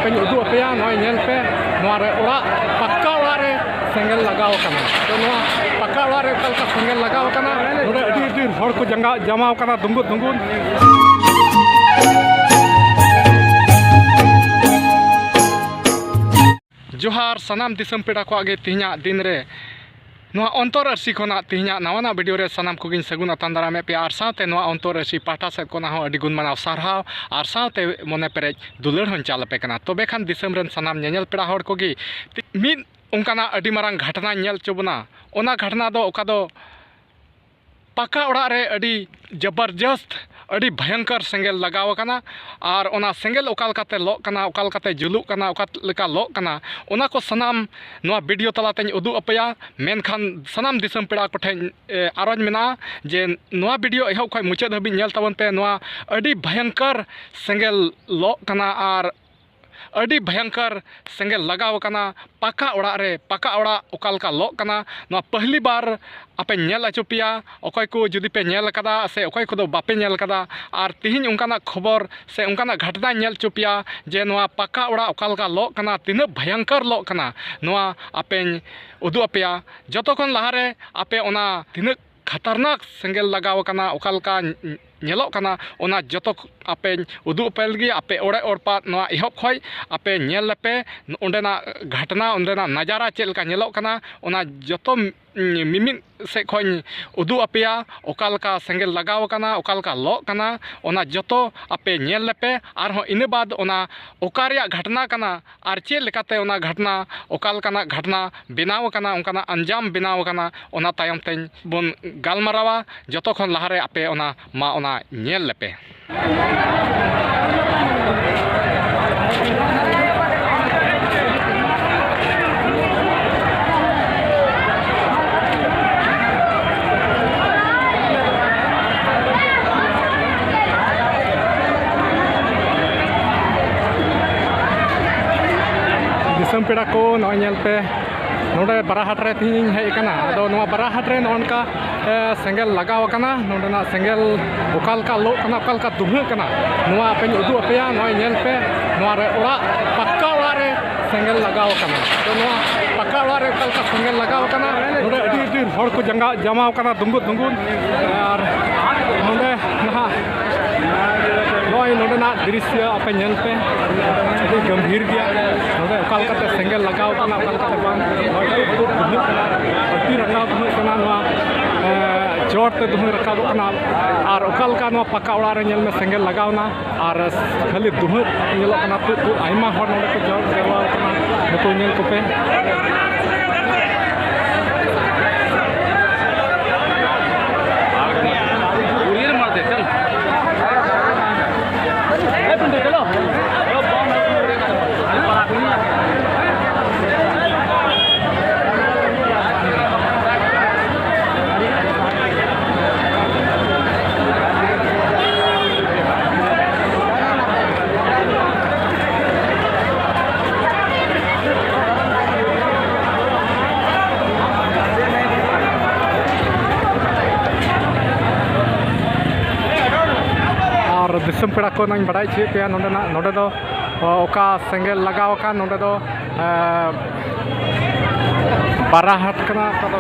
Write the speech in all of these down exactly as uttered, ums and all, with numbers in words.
ᱤᱧ ᱩᱫᱩᱜ ᱟᱯᱮᱭᱟ, ᱱᱚᱜᱼᱚᱭ ᱧᱮᱞ ᱯᱮ, ᱱᱚᱣᱟ ᱨᱮ ᱚᱲᱟᱜ, ᱯᱟᱠᱟ ᱚᱲᱟᱜ ᱨᱮ ᱥᱮᱸᱜᱮᱞ ᱞᱟᱜᱟᱣ ᱟᱠᱟᱱᱟ᱾ ᱛᱚ, ᱱᱚᱣᱟ ᱯᱟᱠᱟ ᱚᱲᱟᱜ ᱨᱮ ᱚᱠᱟ ᱞᱮᱠᱟ ᱥᱮᱸᱜᱮᱞ ᱞᱟᱜᱟᱣ ᱟᱠᱟᱱᱟ, ᱱᱚᱰᱮ ᱟᱹᱰᱤ ᱰᱷᱮᱨ ᱦᱚᱲ ᱠᱚ ᱡᱟᱸᱜᱟ ᱡᱟᱢᱟᱣ ᱟᱠᱟᱱᱟ, ᱫᱩᱸᱜᱩᱫ ᱫᱩᱸᱜᱩᱫ᱾ ᱡᱚᱦᱟᱨ ᱥᱟᱱᱟᱢ ᱫᱤᱥᱚᱢ ᱯᱮᱲᱟ ᱠᱚᱣᱟᱜ ᱜᱮ ᱛᱮᱦᱮᱧᱟᱜ ᱫᱤᱱ ᱨᱮ ᱱᱚᱣᱟ ᱚᱱᱛᱚᱨ ᱟᱹᱨᱥᱤ ᱠᱷᱚᱱᱟᱜ ᱛᱮᱦᱮᱧᱟᱜ ᱱᱟᱣᱟᱱᱟᱜ ᱵᱷᱤᱰᱤᱭᱳ ᱨᱮ ᱥᱟᱱᱟᱢ ᱠᱚᱜᱮᱧ ᱥᱟᱹᱜᱩᱱ ᱟᱛᱟᱝ ᱫᱟᱨᱟᱢᱮᱫ ᱯᱮᱭᱟ, ᱟᱨ ᱥᱟᱶᱛᱮ ᱱᱚᱣᱟ ᱚᱱᱛᱚᱨ ᱟᱹᱨᱥᱤ ᱯᱟᱦᱴᱟ ᱥᱮᱫ ᱠᱷᱚᱱᱟᱜ ᱦᱚᱸ ᱟᱹᱰᱤ ᱜᱩᱱ ᱢᱟᱱᱟᱣ ᱥᱟᱨᱦᱟᱣ ᱟᱨ ᱥᱟᱶᱛᱮ ᱢᱚᱱᱮ ᱯᱮᱨᱮᱡ ᱫᱩᱞᱟᱹᱲ ᱦᱚᱸᱧ ᱪᱟᱞ ᱟᱯᱮ ᱠᱟᱱᱟ᱾ ᱛᱚᱵᱮ ᱠᱷᱟᱱ ᱫᱤᱥᱚᱢ ᱨᱮᱱ ᱥᱟᱱᱟᱢ ᱧᱮᱧᱮᱞ ᱯᱮᱲᱟ ᱦᱚᱲ ᱠᱚᱜᱮ ᱢᱤᱫ ᱚᱱᱠᱟᱱᱟᱜ ᱟᱹᱰᱤ ᱢᱟᱨᱟᱝ ᱜᱷᱟᱴᱱᱟᱧ ᱧᱮᱞ ᱦᱚᱪᱚ ᱵᱚᱱᱟ᱾ ᱚᱱᱟ ᱜᱷᱟᱴᱱᱟ ᱫᱚ ᱚᱠᱟ ᱫᱚ ᱯᱟᱠᱟ ᱚᱲᱟᱜ ᱨᱮ ᱟᱹᱰᱤ ᱡᱚᱵᱚᱨᱡᱚᱥᱛ, ᱟᱹᱰᱤ ᱵᱷᱚᱭᱚᱝᱠᱚᱨ ᱥᱮᱸᱜᱮᱞ ᱞᱟᱜᱟᱣ ᱟᱠᱟᱱᱟ᱾ ᱟᱨ ᱚᱱᱟ ᱥᱮᱸᱜᱮᱞ ᱚᱠᱟ ᱞᱮᱠᱟᱛᱮ ᱞᱚᱜ ᱠᱟᱱᱟ, ᱚᱠᱟ ᱞᱮᱠᱟᱛᱮ ᱡᱩᱞᱩᱜ ᱠᱟᱱᱟ, ᱚᱠᱟ ᱞᱮᱠᱟ ᱞᱚᱜ ᱠᱟᱱᱟ, ᱚᱱᱟ ᱠᱚ ᱥᱟᱱᱟᱢ ᱱᱚᱣᱟ ᱵᱷᱤᱰᱤᱭᱳ ᱛᱟᱞᱟᱛᱮᱧ ᱩᱫᱩᱜ ᱟᱯᱮᱭᱟ᱾ ᱢᱮᱱᱠᱷᱟᱱ ᱥᱟᱱᱟᱢ ᱫᱤᱥᱚᱢ ᱯᱮᱲᱟ ᱠᱚᱴᱷᱮᱱ, ᱮ, ᱟᱨᱚᱡᱽ ᱢᱮᱱᱟᱜᱼᱟ ᱡᱮ ᱱᱚᱣᱟ ᱵᱷᱤᱰᱤᱭᱳ ᱮᱦᱚᱵ ᱠᱷᱚᱱ ᱢᱩᱪᱟᱹᱫ ᱦᱟᱹᱵᱤᱡ ᱧᱮᱞ ᱛᱟᱵᱚᱱ ᱯᱮ᱾ ᱱᱚᱣᱟ ᱟᱹᱰᱤ ᱵᱷᱚᱭᱚᱝᱠᱚᱨ ᱥᱮᱸᱜᱮᱞ ᱞᱚᱜ ᱠᱟᱱᱟ ᱟᱨ ᱟᱹᱰᱤ ᱵᱷᱚᱭᱚᱝᱠᱚᱨ ᱥᱮᱸᱜᱮᱞ ᱞᱟᱜᱟᱣ ᱟᱠᱟᱱᱟ ᱯᱟᱠᱟ ᱚᱲᱟᱜ ᱨᱮ᱾ ᱯᱟᱠᱟ ᱚᱲᱟᱜ ᱚᱠᱟ ᱞᱮᱠᱟ ᱞᱚᱜ ᱠᱟᱱᱟ, ᱱᱚᱣᱟ ᱯᱟᱹᱦᱞᱤ ᱵᱟᱨ ᱟᱯᱮ ᱧᱮᱞ ᱦᱚᱪᱚ ᱯᱮᱭᱟ᱾ ᱚᱠᱚᱭ ᱠᱚ ᱡᱩᱫᱤ ᱯᱮ ᱧᱮᱞ ᱟᱠᱟᱫᱟ ᱥᱮ ᱚᱠᱚᱭ ᱠᱚᱫᱚ ᱵᱟᱯᱮ ᱧᱮᱞ ᱟᱠᱟᱫᱟ, ᱟᱨ ᱛᱤᱦᱤᱧ ᱚᱱᱠᱟᱱᱟᱜ ᱠᱷᱚᱵᱚᱨ ᱥᱮ ᱚᱱᱠᱟᱱᱟᱜ ᱜᱷᱟᱴᱱᱟᱧ ᱧᱮᱞ ᱦᱚᱪᱚ ᱯᱮᱭᱟ ᱡᱮ ᱱᱚᱣᱟ ᱯᱟᱠᱟ ᱚᱲᱟᱜ ᱚᱠᱟ ᱞᱮᱠᱟ ᱞᱚᱜ ᱠᱟᱱᱟ, ᱛᱤᱱᱟᱹᱜ ᱵᱷᱚᱭᱚᱝᱠᱚᱨ ᱞᱚᱜ ᱠᱟᱱᱟ, ᱱᱚᱣᱟ ᱟᱯᱮᱧ ᱩᱫᱩᱜ ᱟᱯᱮᱭᱟ᱾ ᱡᱚᱛᱚ ᱠᱷᱚᱱ ᱞᱟᱦᱟᱨᱮ ᱟᱯᱮ ᱚᱱᱟ ᱛᱤᱱᱟᱹᱜ ᱠᱷᱟᱛᱟᱨᱱᱟᱠ ᱥᱮᱸᱜᱮᱞ ᱞᱟᱜᱟᱣ ᱟᱠᱟᱱᱟ, ᱚᱠᱟ ᱞᱮᱠᱟ ᱧᱮᱞᱚᱜ ᱠᱟᱱᱟ, ᱚᱱᱟ ᱡᱚᱛᱚ ᱟᱯᱮᱧ ᱩᱫᱩᱜ ᱟᱯᱮ ᱞᱟᱹᱜᱤᱫ᱾ ᱟᱯᱮ ᱚᱲᱮ ᱚᱲᱯᱟᱛ ᱱᱚᱣᱟ ᱮᱦᱚᱵ ᱠᱷᱚᱱ ᱟᱯᱮ ᱧᱮᱞ ᱞᱮᱯᱮ, ᱚᱸᱰᱮᱱᱟᱜ ᱜᱷᱟᱴᱱᱟ, ᱚᱸᱰᱮᱱᱟᱜ ᱱᱟᱡᱟᱨᱟ ᱪᱮᱫ ᱞᱮᱠᱟ ᱧᱮᱞᱚᱜ ᱠᱟᱱᱟ, ᱚᱱᱟ ᱡᱚᱛᱚ ᱢᱤᱢᱤᱫ ᱥᱮᱫ ᱠᱷᱚᱱ ᱩᱫᱩᱜ ᱟᱯᱮᱭᱟ᱾ ᱚᱠᱟ ᱞᱮᱠᱟ ᱥᱮᱸᱜᱮᱞ ᱞᱟᱜᱟᱣ ᱟᱠᱟᱱᱟ, ᱚᱠᱟ ᱞᱮᱠᱟ ᱞᱚᱜ ᱠᱟᱱᱟ, ᱚᱱᱟ ᱡᱚᱛᱚ ᱟᱯᱮ ᱧᱮᱞ ᱞᱮᱯᱮ᱾ ᱟᱨᱦᱚᱸ ᱤᱱᱟᱹ ᱵᱟᱫᱽ ᱚᱱᱟ ᱚᱠᱟ ᱨᱮᱭᱟᱜ ᱜᱷᱟᱴᱱᱟ ᱠᱟᱱᱟ, ᱟᱨ ᱪᱮᱫ ᱞᱮᱠᱟᱛᱮ ᱚᱱᱟ ᱜᱷᱟᱴᱱᱟ, ᱚᱠᱟ ᱞᱮᱠᱟᱱᱟᱜ ᱜᱷᱟᱴᱱᱟ ᱵᱮᱱᱟᱣ ᱟᱠᱟᱱᱟ, ᱚᱱᱠᱟᱱᱟᱜ ᱟᱧᱡᱟᱢ ᱵᱮᱱᱟᱣ ᱟᱠᱟᱱᱟ, ᱚᱱᱟ ᱛᱟᱭᱚᱢ ᱛᱮᱧ ᱵᱚᱱ ᱜᱟᱞᱢᱟᱨᱟᱣᱟ᱾ ᱡᱚᱛᱚ ᱠᱷᱚᱱ ᱞᱟᱦᱟᱨᱮ ᱟᱯᱮ ᱚᱱᱟ ᱢᱟ ᱚᱱᱟ ᱧᱮᱞ ᱞᱮᱯᱮ᱾ ᱫᱤᱥᱚᱢ ᱯᱮᱲᱟ ᱠᱚ, ᱱᱚᱜᱼᱚᱭ ᱧᱮᱞ ᱯᱮ, ᱱᱚᱰᱮ ᱵᱟᱨᱟᱦᱟᱴ ᱨᱮ ᱛᱮᱦᱮᱧ ᱤᱧ ᱦᱮᱡ ᱟᱠᱟᱱᱟ᱾ ᱟᱫᱚ ᱱᱚᱣᱟ ᱵᱟᱨᱟᱦᱟᱴ ᱨᱮ ᱱᱚᱜᱼᱚ ᱱᱚᱝᱠᱟ ᱥᱮᱸᱜᱮᱞ ᱞᱟᱜᱟᱣ ᱟᱠᱟᱱᱟ᱾ ᱱᱚᱸᱰᱮᱱᱟᱜ ᱥᱮᱸᱜᱮᱞ ᱚᱠᱟ ᱞᱮᱠᱟ ᱞᱚᱜ ᱠᱟᱱᱟ, ᱚᱠᱟ ᱞᱮᱠᱟ ᱫᱩᱸᱦᱟᱹᱜ ᱠᱟᱱᱟ, ᱱᱚᱣᱟ ᱟᱯᱮᱧ ᱩᱫᱩᱜ ᱟᱯᱮᱭᱟ᱾ ᱱᱚᱜᱼᱚᱭ ᱧᱮᱞ ᱯᱮ, ᱱᱚᱣᱟ ᱨᱮ ᱚᱲᱟᱜ, ᱯᱟᱠᱟ ᱚᱲᱟᱜ ᱨᱮ ᱥᱮᱸᱜᱮᱞ ᱞᱟᱜᱟᱣ ᱟᱠᱟᱱᱟ᱾ ᱛᱚ, ᱱᱚᱣᱟ ᱯᱟᱠᱟ ᱚᱲᱟᱜ ᱨᱮ ᱚᱠᱟ ᱞᱮᱠᱟ ᱥᱮᱸᱜᱮᱞ ᱞᱟᱜᱟᱣ ᱟᱠᱟᱱᱟ, ᱱᱚᱰᱮ ᱟᱹᱰᱤ ᱟᱹᱰᱤ ᱦᱚᱲ ᱠᱚ ᱡᱟᱸᱜᱟ ᱡᱟᱢᱟᱣ ᱟᱠᱟᱱᱟ, ᱫᱩᱸᱜᱩᱫ ᱫᱩᱸᱜᱩᱫ᱾ ᱟᱨ ᱱᱚᱰᱮ ᱱᱟᱦᱟᱜ ᱱᱚᱜᱼᱚᱭ ᱱᱚᱰᱮᱱᱟᱜ ᱫᱨᱤᱥᱭᱚ ᱟᱯᱮ ᱧᱮᱞ ᱯᱮ, ᱟᱹᱰᱤ ᱜᱟᱢᱵᱷᱤᱨ ᱜᱮᱭᱟ᱾ ᱱᱚᱰᱮ ᱚᱠᱟ ᱞᱮᱠᱟᱛᱮ ᱥᱮᱸᱜᱮᱞ ᱞᱟᱜᱟᱣ ᱠᱟᱱᱟ, ᱚᱠᱟ ᱞᱮᱠᱟᱛᱮ ᱵᱟᱝ, ᱱᱚᱜᱼᱚᱭ ᱛᱩᱫ ᱛᱩᱫ ᱫᱩᱸᱦᱟᱹᱜ ᱠᱟᱱᱟ, ᱟᱹᱰᱤ ᱨᱟᱸᱜᱟᱣ ᱫᱩᱸᱦᱟᱹᱜ ᱠᱟᱱᱟ᱾ ᱱᱚᱣᱟ, ᱮ, ᱡᱳᱨ ᱛᱮ ᱫᱩᱸᱦᱟᱹ ᱨᱟᱠᱟᱵᱚᱜ ᱠᱟᱱᱟ᱾ ᱟᱨ ᱚᱠᱟ ᱞᱮᱠᱟ ᱱᱚᱣᱟ ᱯᱟᱠᱟ ᱚᱲᱟᱜ ᱨᱮ ᱧᱮᱞ ᱢᱮ, ᱥᱮᱸᱜᱮᱞ ᱞᱟᱜᱟᱣ ᱮᱱᱟ ᱟᱨ ᱠᱷᱟᱹᱞᱤ ᱫᱩᱸᱦᱟᱹ ᱧᱮᱞᱚᱜ ᱠᱟᱱᱟ, ᱛᱩᱫ ᱛᱩᱫ᱾ ᱟᱭᱢᱟ ᱦᱚᱲ ᱱᱚᱰᱮ ᱠᱚ ᱡᱟᱣ-, ᱡᱟᱣᱨᱟ ᱟᱠᱟᱱᱟ, ᱱᱩᱠᱩ ᱧᱮᱞ ᱠᱚᱯᱮ᱾ ᱟᱨ ᱫᱤᱥᱚᱢ ᱯᱮᱲᱟ ᱠᱚ, ᱱᱚᱜᱼᱚᱭ ᱤᱧ ᱵᱟᱰᱟᱭ ᱦᱚᱪᱚᱭᱮᱫ ᱯᱮᱭᱟ, ᱱᱚᱸᱰᱮᱱᱟᱜ, ᱱᱚᱸᱰᱮ ᱫᱚ, ᱚ, ᱚᱠᱟ ᱥᱮᱸᱜᱮᱞ ᱞᱟᱜᱟᱣ ᱟᱠᱟᱱ, ᱱᱚᱸᱰᱮ ᱫᱚ, ᱮ, ᱵᱟᱨᱟ ᱦᱟᱴ ᱠᱟᱱᱟ, ᱚᱠᱟ ᱫᱚ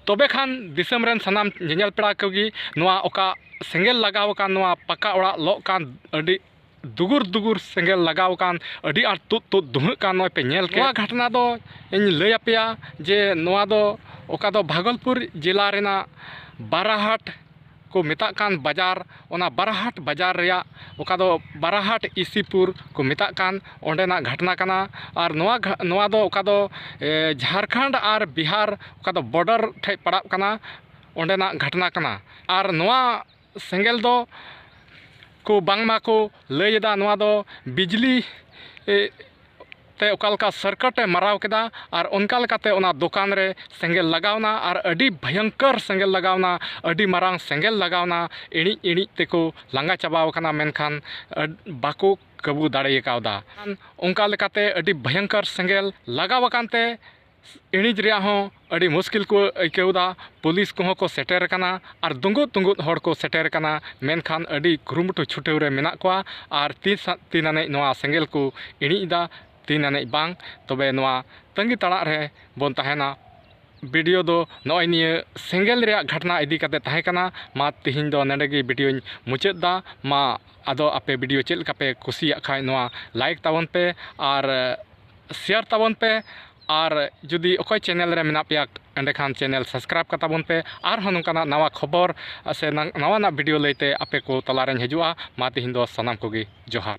ᱛᱚᱵᱮ ᱠᱷᱟᱱ ᱫᱤᱥᱚᱢ ᱨᱮᱱ ᱥᱟᱱᱟᱢ ᱧᱮᱧᱮᱞ ᱯᱮᱲᱟ ᱠᱚᱜᱮ ᱱᱚᱣᱟ ᱚᱠᱟ ᱥᱮᱸᱜᱮᱞ ᱞᱟᱜᱟᱣ ᱟᱠᱟᱱ, ᱱᱚᱣᱟ ᱯᱟᱠᱟ ᱚᱲᱟᱜ ᱞᱚᱜ ᱠᱟᱱ, ᱟᱹᱰᱤ ᱫᱩᱜᱩᱨ ᱫᱩᱜᱩᱨ ᱥᱮᱸᱜᱮᱞ ᱞᱟᱜᱟᱣ ᱟᱠᱟᱱ, ᱟᱹᱰᱤ ᱟᱸᱴ ᱛᱩᱫ ᱛᱩᱫ ᱫᱩᱢᱦᱟᱹᱜ ᱠᱟᱱ, ᱱᱚᱜᱼᱚᱭ ᱯᱮ ᱧᱮᱞ ᱠᱮᱫ᱾ ᱱᱚᱣᱟ ᱜᱷᱟᱴᱱᱟ ᱫᱚ ᱤᱧ ᱞᱟᱹᱭ ᱟᱯᱮᱭᱟ ᱡᱮ ᱱᱚᱣᱟ ᱫᱚ ᱚᱠᱟ ᱫᱚ ᱵᱷᱟᱜᱚᱞᱯᱩᱨ ᱡᱮᱞᱟ ᱨᱮᱱᱟᱜ ᱵᱟᱨᱟᱦᱟᱴ ᱠᱚ ᱢᱮᱛᱟᱜ ᱠᱟᱱ ᱵᱟᱡᱟᱨ, ᱚᱱᱟ ᱵᱟᱨᱟᱦᱟᱴ ᱵᱟᱡᱟᱨ ᱨᱮᱭᱟᱜ ᱚᱠᱟ ᱫᱚ ᱵᱟᱨᱟᱦᱟᱴ ᱤᱥᱤᱯᱩᱨ ᱠᱚ ᱢᱮᱛᱟᱜ ᱠᱟᱱ, ᱚᱸᱰᱮᱱᱟᱜ ᱜᱷᱟᱴᱱᱟ ᱠᱟᱱᱟ᱾ ᱟᱨ ᱱᱚᱣᱟ ᱜᱷᱟ-, ᱱᱚᱣᱟ ᱫᱚ ᱚᱠᱟ ᱫᱚ, ᱮ, ᱡᱷᱟᱲᱠᱷᱚᱸᱰ ᱟᱨ ᱵᱤᱦᱟᱨ ᱚᱠᱟ ᱫᱚ border ᱴᱷᱮᱡ ᱯᱟᱲᱟᱜ ᱠᱟᱱᱟ, ᱚᱸᱰᱮᱱᱟᱜ ᱜᱷᱟᱴᱱᱟ ᱠᱟᱱᱟ᱾ ᱟᱨ ᱱᱚᱣᱟ ᱥᱮᱸᱜᱮᱞ ᱫᱚ ᱠᱚ ᱵᱟᱝᱢᱟ ᱠᱚ ᱞᱟᱹᱭ ᱮᱫᱟ, ᱱᱚᱣᱟ ᱫᱚ ᱵᱤᱡᱽᱞᱤ, ᱮ, ᱛᱮ ᱚᱠᱟ ᱞᱮᱠᱟ circuit ᱮ ᱢᱟᱨᱟᱣ ᱠᱮᱫᱟ, ᱟᱨ ᱚᱱᱠᱟ ᱞᱮᱠᱟᱛᱮ ᱚᱱᱟ ᱫᱚᱠᱟᱱ ᱨᱮ ᱥᱮᱸᱜᱮᱞ ᱞᱟᱜᱟᱣᱱᱟ, ᱟᱨ ᱟᱹᱰᱤ ᱵᱷᱚᱭᱚᱝᱠᱚᱨ ᱥᱮᱸᱜᱮᱞ ᱞᱟᱜᱟᱣᱱᱟ, ᱟᱹᱰᱤ ᱢᱟᱨᱟᱝ ᱥᱮᱸᱜᱮᱞ ᱞᱟᱜᱟᱣᱱᱟ᱾ ᱤᱬᱤᱡ ᱤᱬᱤᱡ ᱛᱮᱠᱚ ᱞᱟᱸᱜᱟ ᱪᱟᱵᱟᱣ ᱟᱠᱟᱱᱟ, ᱢᱮᱱᱠᱷᱟᱱ ᱟᱹᱰ-, ᱵᱟᱠᱚ ᱠᱟᱹᱵᱩ ᱫᱟᱲᱮ ᱠᱟᱣᱫᱟ᱾ ᱚᱱᱠᱟ ᱞᱮᱠᱟᱛᱮ ᱟᱹᱰᱤ ᱵᱷᱚᱭᱚᱝᱠᱚᱨ ᱥᱮᱸᱜᱮᱞ ᱞᱟᱜᱟᱣ ᱟᱠᱟᱱ ᱛᱮ ᱤᱬᱤᱡ ᱨᱮᱭᱟᱜ ᱦᱚᱸ ᱟᱹᱰᱤ ᱢᱩᱥᱠᱤᱞ ᱠᱚ ᱟᱹᱭᱠᱟᱹᱣᱫᱟ᱾ ᱯᱩᱞᱤᱥ ᱠᱚᱦᱚᱸ ᱠᱚ ᱥᱮᱴᱮᱨ ᱟᱠᱟᱱᱟ ᱟᱨ ᱫᱩᱸᱜᱩᱫ ᱫᱩᱸᱜᱩᱫ ᱦᱚᱲ ᱠᱚ ᱥᱮᱴᱮᱨ ᱟᱠᱟᱱᱟ, ᱢᱮᱱᱠᱷᱟᱱ ᱟᱹᱰᱤ ᱠᱩᱨᱩᱢᱩᱴᱩ ᱪᱷᱩᱴᱟᱹᱣ ᱨᱮ ᱢᱮᱱᱟᱜ ᱠᱚᱣᱟ᱾ ᱟᱨ ᱛᱤᱱ ᱥᱟ-, ᱛᱤᱱ ᱟᱹᱱᱤᱡ ᱱᱚᱣᱟ ᱥᱮᱸᱜᱮᱞ ᱠᱚ ᱤᱬᱤᱡ ᱮᱫᱟ, ᱛᱤᱱ ᱟᱹᱱᱤᱡ ᱵᱟᱝ, ᱛᱚᱵᱮ ᱱᱚᱣᱟ ᱛᱟᱺᱜᱤ ᱛᱟᱲᱟᱜ ᱨᱮ ᱵᱚᱱ ᱛᱟᱦᱮᱱᱟ᱾ ᱵᱷᱤᱰᱤᱭᱳ ᱫᱚ ᱱᱚᱜᱼᱚᱭ ᱱᱤᱭᱟᱹ ᱥᱮᱸᱜᱮᱞ ᱨᱮᱭᱟᱜ ᱜᱷᱟᱴᱱᱟ ᱤᱫᱤ ᱠᱟᱛᱮ ᱛᱟᱦᱮᱸ ᱠᱟᱱᱟ᱾ ᱢᱟ ᱛᱤᱦᱤᱧ ᱫᱚ ᱱᱚᱰᱮ ᱜᱮ ᱵᱷᱤᱰᱤᱭᱳᱧ ᱢᱩᱪᱟᱹᱫ ᱮᱫᱟ᱾ ᱢᱟ ᱟᱫᱚ ᱟᱯᱮ ᱵᱷᱤᱰᱤᱭᱳ ᱪᱮᱫ ᱞᱮᱠᱟ ᱯᱮ ᱠᱩᱥᱤᱭᱟᱜ ᱠᱷᱟᱡ ᱱᱚᱣᱟ like ᱛᱟᱵᱚᱱ ᱯᱮ ᱟᱨ share ᱛᱟᱵᱚᱱ ᱯᱮ, ᱟᱨ ᱡᱩᱫᱤ ᱚᱠᱚᱭ channel ᱨᱮ ᱢᱮᱱᱟᱜ ᱯᱮᱭᱟ ᱮᱸᱰᱮᱠᱷᱟᱱ channel subscribe ᱠᱟᱛᱟ ᱵᱚᱱ ᱯᱮ᱾ ᱟᱨᱦᱚᱸ ᱱᱚᱝᱠᱟᱱᱟᱜ ᱱᱟᱣᱟ ᱠᱷᱚᱵᱚᱨ ᱥᱮ ᱱᱟᱝ-, ᱱᱟᱣᱟᱱᱟᱜ ᱵᱷᱤᱰᱤᱭᱳ ᱞᱟᱹᱭᱛᱮ ᱟᱯᱮ ᱠᱚ ᱛᱟᱞᱟᱨᱮᱧ ᱦᱤᱡᱩᱜᱼᱟ᱾ ᱢᱟ ᱛᱤᱦᱤᱧ ᱫᱚ ᱥᱟᱱᱟᱢ ᱠᱚᱜᱮ ᱡᱚᱦᱟᱨ᱾